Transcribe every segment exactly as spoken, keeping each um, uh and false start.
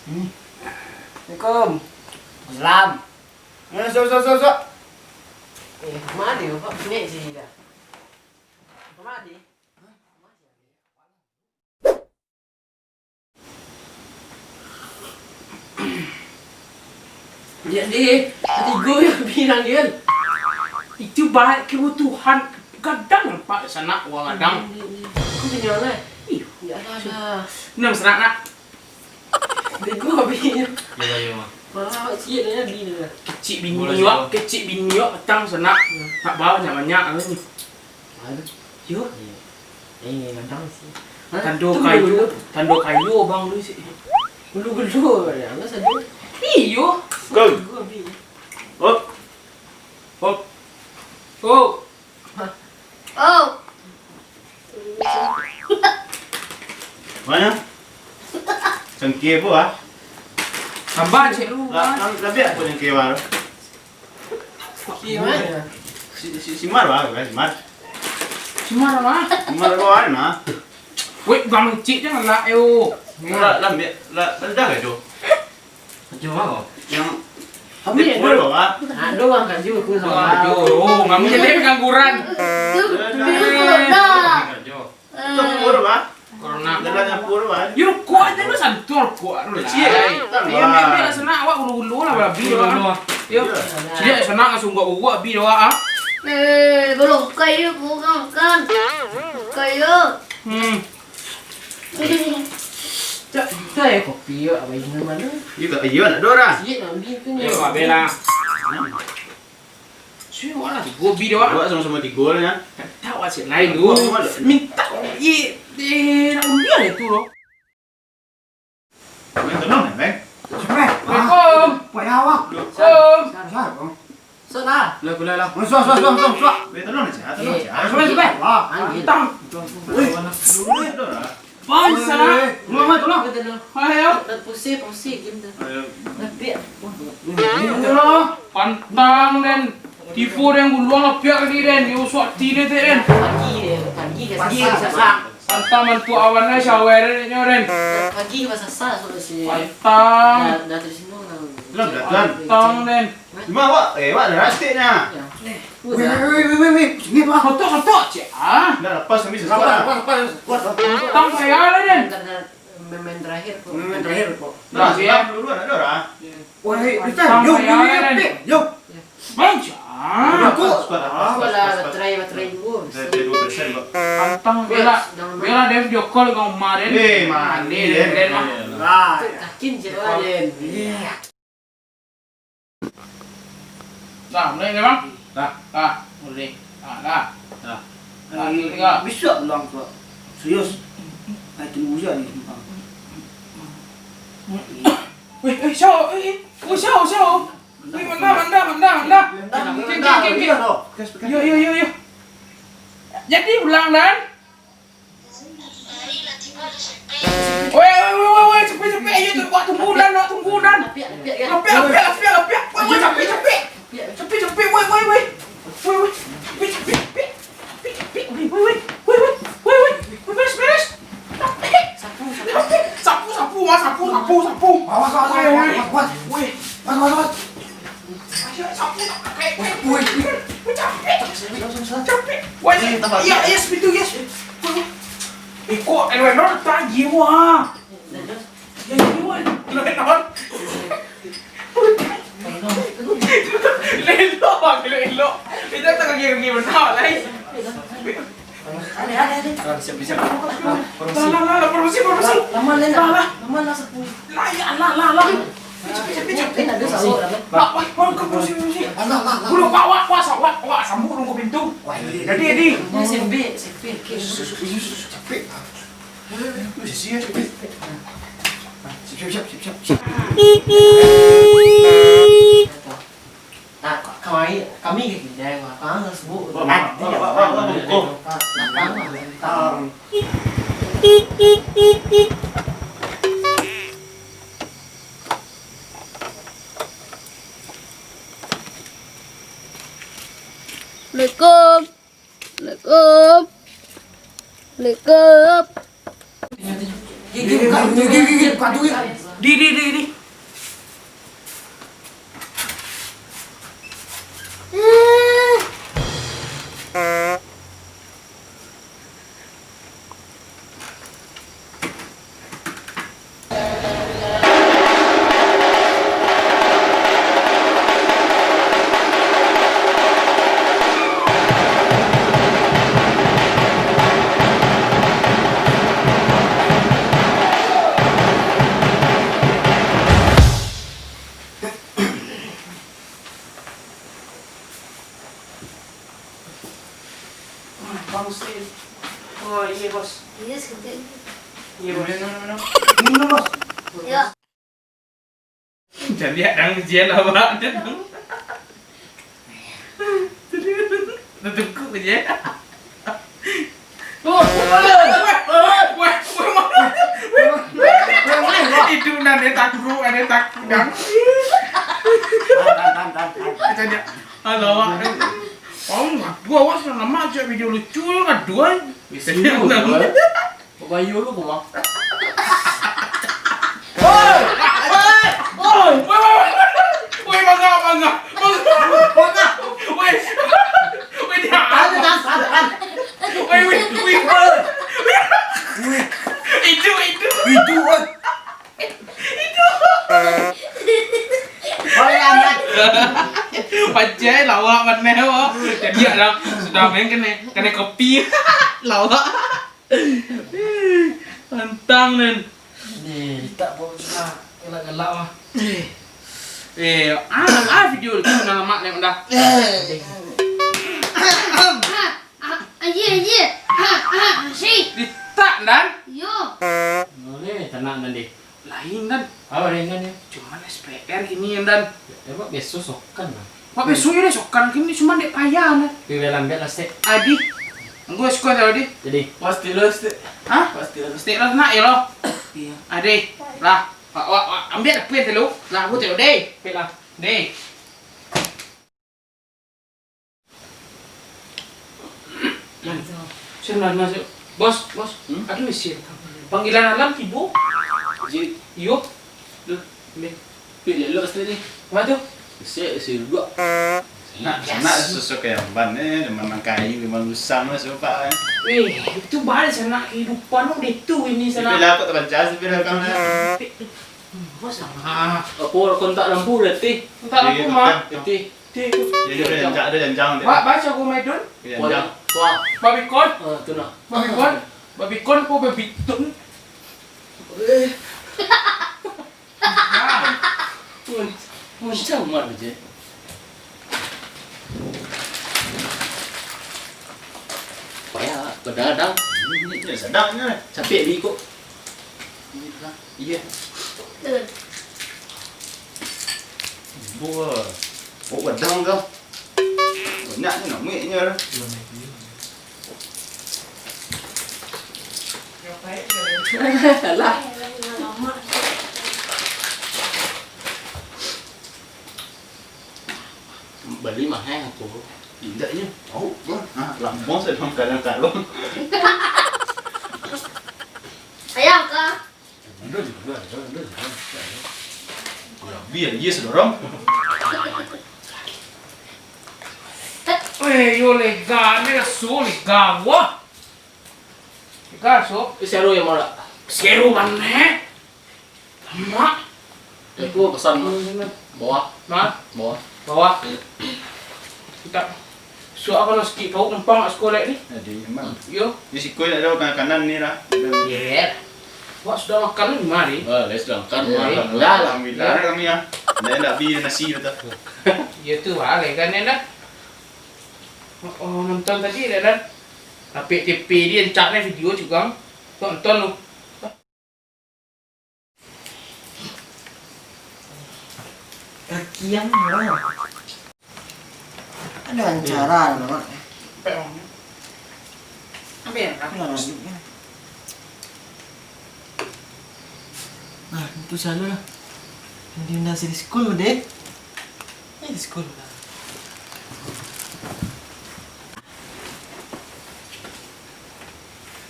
Assalamualaikum. Salam. Eh, sok, sok, sok, sok. Eh, ma ado, Pak? Nek sini dah. Ma ado? Jadi, katigo yang bilang dia. Itu banyak kebutuhan. Gadang nampak sanak urang gadang. Hmm, hmm, hmm. Aku kenyang lah. Ih. Ya lah, lah. Enam sanak, nak. Bego abih. Yo, yo, mah. Malah awak ciek dah jadi dah. Kecik bini awak, kecik bini awak patang sanak. Hmm. Nak bawa banyak-banyak lah ni. Aduh. Yo. Eh, gadang sih. Hah? Tando kayo, tando kayo bang lu sih. Gulu-gulu, ya, lah sajo. Iyo. Kau. Bego abih. Hop. Hop. Hop. Oh. Mana? Cangkir apa, ah? Sabar, cek lu. Lah, lah, lah, biar aku cangkir, Mar. Cangkir, Mar. Si, si, si Mar, Mar, kan, si Mar. Si Mar, Mar. Si Mar, Mar, nah. Weh, bang, cik, jangan lah, eh, oh. Lah, lah, biar, lah, lah, dah lah, Jo. Kacau, Bang. Yang ambil dulu, Bang. Aduh, Bang, kacau aku sama. Aduh, oh, kamu jadi pengangguran. Itu, itu, itu, itu. Kacau. Itu pur, Bang. Corona. Jalan nyapu, Bang. Yo, kuat aja lu, santur, kuat lu. Kecil, eh. Iyo, biar, biar, senang awak ulu-ulu lah, babi awak. Yo. Iyo. Sejak senang langsung gua buat, bi awak, ah. Eh, belum kayu, bukan, kan. Kayu. Hmm. Cak, cak ya kopi yo, apa ini mana? Iyo, iyo, nak dua orang. Iyo, nak ambil tu ni. Yo, ambil lah. Sudah lah, tigo bi dah, Wak. Awak sama-sama tigo lah, ya. Tak tahu asyik lain tu. Minta, ye, eh, nak ulian itu loh. Minta tolong, Bang. Assalamualaikum. Waalaikumsalam. Sudah. Lah, lah, lah. Sudah, sudah, sudah, sudah. Minta tolong, Cak. Tolong, Cak. Sudah, sudah. Wah, pantang. Wih. Wih, tolong lah. Bang, salah. Tolong, tolong. Ayo. Pusing, pusing, game tu. Ayo. Tapi, pantang, den. Tipu, den, guluang, lapiak kaki, den. Diusuk ati, den, den. Pagi, den. Pagi, pagi, pagi, sasak. Pantang bantuak awan, den. Syawai, den, nyo, den. Pagi, masasak, sudah si. Pantang. Dah, dah, dari sini, dah. Pantang, den. Cuma awak, eh, awak dah rastik nya. Ya. Weh, weh, weh, weh, weh, sini, Pak. Kotok, kotok, cek, ah. Dah, lepas, kami sesabar. Lepas, lepas, lepas. Tang saya lah, den. Main terakhir, kok. Main terakhir, kok. Nah, ya. Dulu, ada orang. Wah, eh, Tang yo, saya yo, lah, yo, den. Yo. Main, cak. Kok? Kok lah, baterai, baterai dulu. Baterai dua persen, Pak. Pantang, bela. Bela, den, jokol dengan Umar, den. Eh, mandi, den. Den, mah. Lah. Kakin je, den. Iya. Dah, mulai dah, Bang? Dah. Dah, mulai. Dah, dah. Dah. Dah, tiga. Bisa pulang, Pak. Serius. Naik tinggi ujian ni, Bang. Weh, eh, siapa? Eh, eh. Oh, siapa, siapa? Weh, mana, mana, mana, mana? Dah, dah, dah, dah. Yo, yo, yo, yo. Jadi, pulang, Dan? Weh, weh, weh, weh, weh, capek, capek, ayo, tu, wak tunggu, Dan, wak tunggu, Dan. Lapiak, lapiak, ya. Lapiak, lapiak, lapiak, lapiak. Weh, weh, capek, capek. Capek, capek, weh, weh, weh. Weh, weh, capek, capek. Capek, capek, weh, weh, weh. Weh, weh, weh, weh. Weh, beres, beres. Capek. Sapu, sapu. Sapu, sapu, wah, sapu, sapu, sapu. Awas, awas, awas, awas, awas. Weh. Awas, awas, awas. Ayo, sapu, capek, capek. Weh, weh. Weh, capek. Capek. Weh, iya, yes, pintu, yes. Weh, weh. Eh, kok Elwenor tadi, wah? Ya, ya, weh. Elwenor. Elok, Bang, elok, elok. Itu tak kaki-kaki benar, lai. Aneh, aneh, aneh. Ah, siap, siap. Lah, lah, lah, lah, promosi, promosi. Lama, Len. Lah, lah. Lama, lah, sepuluh. Lah, ya, lah, lah, lah. Capek, capek, capek. Eh, nak ada sahur, apa? Wak, wak, wak, ke promosi, promosi. Lah, lah, lah. Udah, wak, wak, wak, sa-, wak, wak, sambut dulu pintu. Wah, iya. Jadi, jadi. Ini sempit, sempit. Capek. Siap, siap, siap, siap. Nah, kami, kami ke kedai, Bang. Kami sebut. Wah, Bang. Ada, Bang, Bang, Bang, Bang. Bang, Bang, Bang. Assalamualaikum. Assalamualaikum. Assalamualaikum. Gigi, buka, gigi, gigi, buka tu, gigi. Di, di, di, di. Bang Usin. Oh, iya, Bos. Iya, sekejap. Iya, Bos. Minum, minum, minum. Minum, Bos. Iya. Jadi, ada ujian lah, Bang. Tutup je. Oh, weh, weh, weh, weh. Itu nan dia takut, ada takut, Bang. Tahan, tahan, tahan, tahan. Kita dia, alah, awak. Awak, awak sudah lama aja video lucu, aduh, ai. Bisi lu, Bang. Babayo lu, Bang. Oi! Oi! Oi! Weh, weh, weh, weh. Weh, bangga, bangga. Bangga. Bangga. Weh. Weh, dia. Tahan, tahan, tahan, tahan. Weh, weh, weh. Weh. Itu, itu. Itu, oi. Itu. Oi, amat. Pacai lawak paneh, wah. Jadi, ada, sudah main kena, kena kopi. Lawak. Pantang, Nan. Deh, tak bawa sudah galak-galak, wah. Eh, eh, ah, ah, video tu nak lamak ni, dah. Ah, ah, aje, aje. Ah, ah, si. Ditak, Dan. Yo. Mana tanak, Dan, deh? Lain, Dan. Apa lain, Dan, ya? Cuman S P R kini, Dan. Ya, apa, biasa sokan lah. Wak beso yo deh, sokan kini cuma dek payah nah. Pi, lambiak lah, Stek. Adi. Anggo suko tau, Di. Jadi. Pasti lo, Stek. Hah? Pasti lo. Stek lo nak yo lo. Iya. Adi. Lah, wak, wak, wak ambiak dapet tu lo. Lah, aku tengok deh. Pik lah. Deh. Sudah masuk. Bos, bos. Hmm? Aduh, isi. Panggilan alam tibo. Jadi. Iyo. Duh. Ambil. Pik lelok sekali ni. Apa tu? Isi, isi duduk. Nak, nak susu kayak ban, eh, memang kayu, memang usang lah, sumpah, eh. Weh, itu balik sanak kehidupan lo, deh tu ini sanak. Tapi lah, kok terpecah sih, biar kau nak. Bos, ah. Apa kontak lampu berarti? Kontak lampu, Mak. Berarti. Dia, dia, dia janjang, dia janjang, dia. Ba-, baca aku, Maidun. Dia janjang. Wah. Babikon. Ah, tu nah. Babikon. Babikon apa babitun? Eh. Mun-, muncang mah je. Payah, begadang. Ini, ini sedapnya. Capek biko. Iya. Buah. Oh, begadang kah? Banyak ni nak muiknya lah. Alah. Bali mahal aku. Indaknya. Tahu gua. Ha, lampuang saya dalam keadaan kalong. Ayah, Kak. Biar dia sedorong. Eh, yo lega, ni lah so lega, wah. Lega, so. Seru ya, Mora? Seru banget. Mak. Aku pesan, Mak. Bawah. Mak. Bawah. Bawah. Kita. Suak apa lo sikit, kau numpang kat sekolah ni? Jadi, emang. Yo. Di siko ada makanan ni lah. Iya. Wak sudah makan ni mari. Ah, lah sudah makan. Iya, makan. Lah, lah. Alhamdulillah, kami ya. Ndak, ndak bi nasi betul. Iya tu, ah, kan, dah. Oh, nonton tadi, dah, dah. Tapi T V dia, encak ni video juga. Nonton lu. Kaki yang merah. Ada acara nama. Apa ya? Nah, itu selalu lah. Yang diundang si di sekolah deh. Eh, di sekolah lah.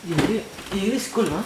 Iya, iya, iya, di sekolah mah.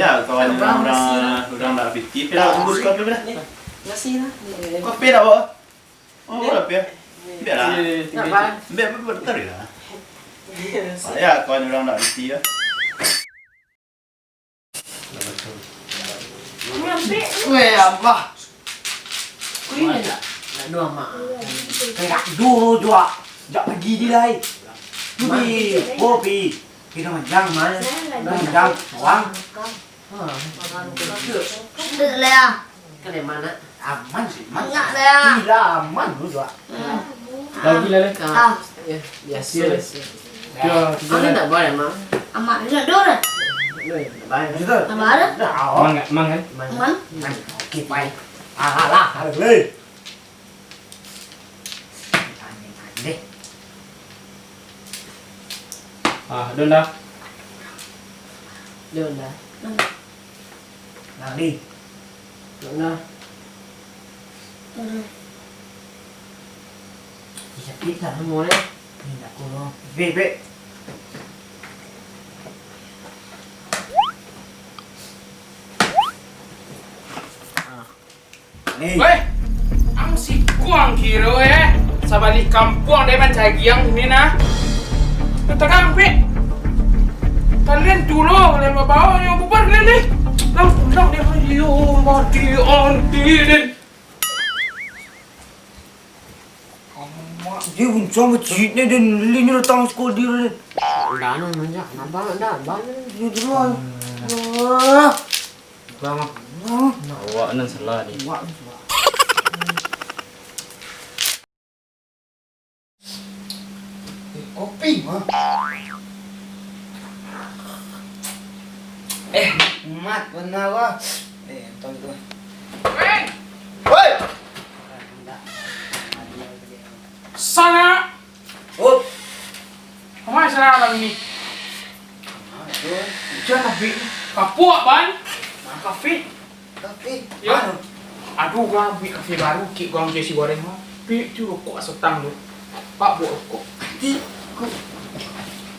Ya, kawan urang, urang, urang nak piti, pira tunggu sikopi pira? Makasih lah. Kopi dah, Bo? Oh, kopi ya? Biarlah. Biar, biar, biar, tarik lah. Ya, kawan urang nak piti ya. Weh, abah. Kuih nak? Nak dua mak. Kayak dulu juga. Jak pagi di lai. Kopi, kopi. Kita manjang, man. Kita manjang, wang. Ha. Dek lah. Kan aman, nak? Aman sih, aman. Nak lah. Gila, aman tu juga. Lagi lah, leh. Ah. Ya, biasa, biasa. Ya, kita Aman tak boleh, Mang? Aman, nak dua dah. Boleh, tak boleh. Kita. Tambah ada? Dah, oh. Aman nggak? Aman kan? Aman. Aman. Oke, baik. Alah, alah, leh. Aneh, aneh. Ah, Don dah. Don dah. Nang di. Don dah. Ih, sakik lah. Mau deh. Ni nak kurang. Bek, bek. Ah. Ni. Weh! Kiro, eh, sabalik kampuang dek mancari ang ini nah. Yo, tarang, Pik. Kalian tu lo, kalian babawa nyo bubar kalian deh. Lah, pulang deh, yo, mati, anti, den. Amak, dia uncang kecil ni, den. Lin datang sekolah dia, den. Dah, dah, dah, dah. Abang, dah, abang. Dia dulu, ah. Wah. Bang. Wah. Awak nan salah ni. Awak nan salah. Eh, kopi mah. Eh, mat bana wah. Eh, tong tu. Woi! Woi! Sana! Oh. Kama sana urang ni? Ah, tu. Hujan abih ni. Kapuak, Ban. Nah, kafe. Kafe? Yo. Mano? Aduh, urang buek kafe baru, kek urang jual nasi goreng mah. Pik tu rokok asotang tu. Pak buek rokok. Ati, rokok.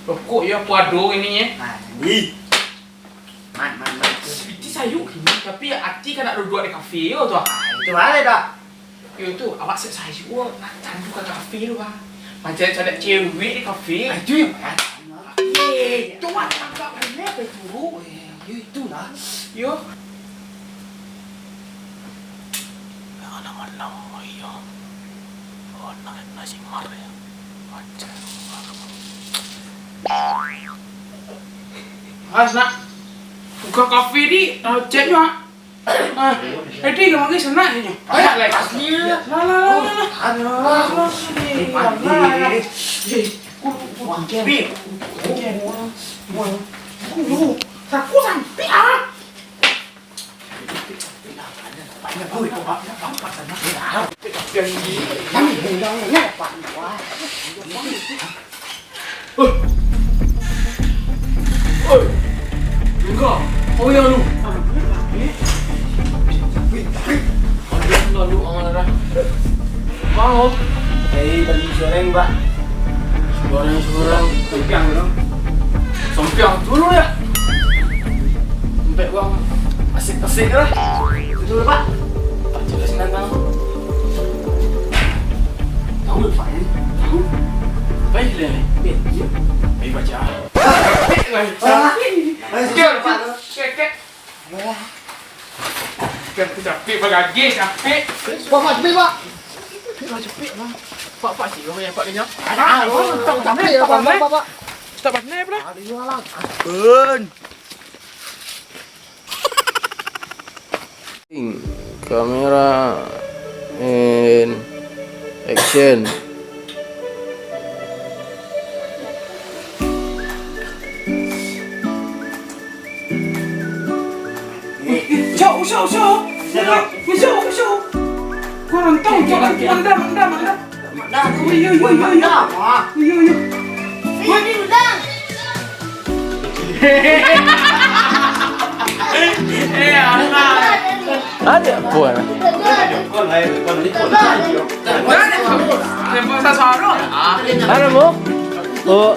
Rokok yo, apo ado ini, eh? Ah, ni. Man, man, man. Piti sayuk kini, tapi ati kan nak duduak di kafe yo tu, ah. Ah, itu baa dah. Yo tu, awak sayuk-sayuk nak tandu ka kafe tu, ah. Mancari-cari cewek di kafe. Ah, itu yo. Eh, tu mah tagak bana tu. Oh, yo, yo, itulah. Yo. Anak malam, oh iyo. Oh, nak nasi mar ya. Macam. Mas, nak buka kafe di, ah, cek nyo, ah. Ah, jadi lagi sanak nyo. Banyak lai. Asli. Lah, lah, lah, lah, lah. Aduh. Aduh, ni, alah, lah. Eh, kudu, kudu, kudu. Kudu. Kudu. Aku sampai, ah. Oi! Oi! Enggak! Kau yang lu! Kau yang lalu, ah, dah. Bang, oh. Eh, bali goreng, Pak. Goreng surang, sampiang dulu. Sampiang dulu, ya? Sampai bang, asik-asik lah. Betul, Pak? Pak, coba senang, Bang. Tahu, Pak, ya? Tahu. Baik, Lele. Eh, iya. Baik, baca. Baik, baik. Ah, baik, Pak. Cek, cek. Capek, capek, bagageh, capek. Pak, Pak, capek, Pak. Capek lah, capek, Pak. Pak, Pak, cik, Pak, ya, Pak, kenyang. Ah, Pak, Pak, capek, Pak, Pak, Pak, Pak. Stop, Pak, Pak. Aduh, alah. Pun. Kamera and action. Usah, usah, usah. Usah, usah. Kurang tahu, jangan. Manda, manda, manda. Manda tu. Yo, yo, yo, yo, yo. Manda. Wah. Yo, yo. Wah, ni udang. Eh, alah. Ada apa? Ada mo? Oh.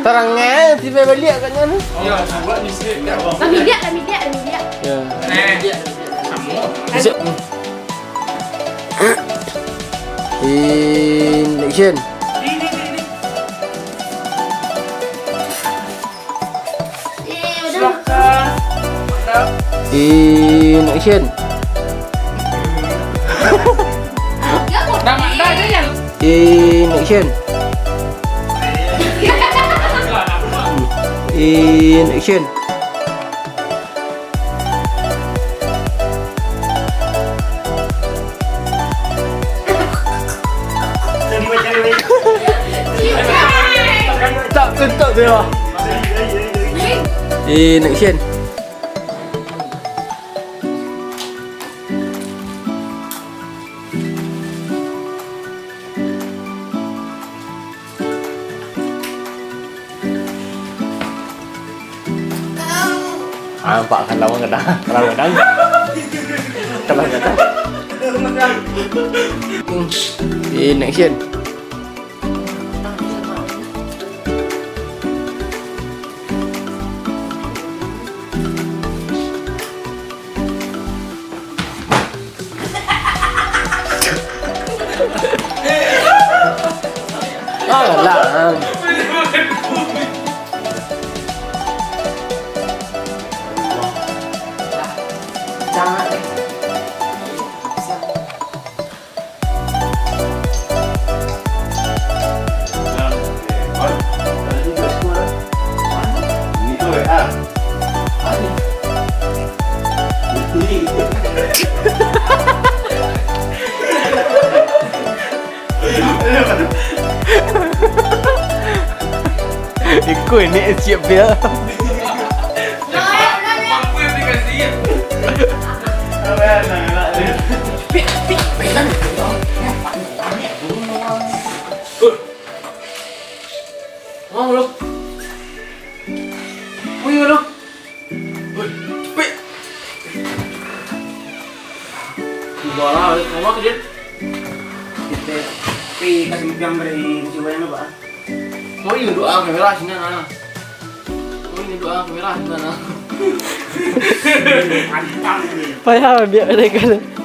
Tarang eh, tiba balik agaknya ni. Kami lihat, kami lihat, kami lihat. Ya. Eh, sama. Bisa. In action. Silahkan. In action. Dah, dah, dah, dah. In action. In action. Tak, tak, tak, dia. In action. Ah, nampak kalau kadang, kalau kadang. Kalau kadang. In action. Alah. Jangan. Iko ini siap dia. Mau lo. Wih, lo. Wih, cepet. Udah lah, sama ke dia? Kita pi kasih piang dari jiwa yang apa? Mau ini doa kamera sini, nah. Mau ini doa kamera sini, nah. Pantang ni. Payah biar mereka.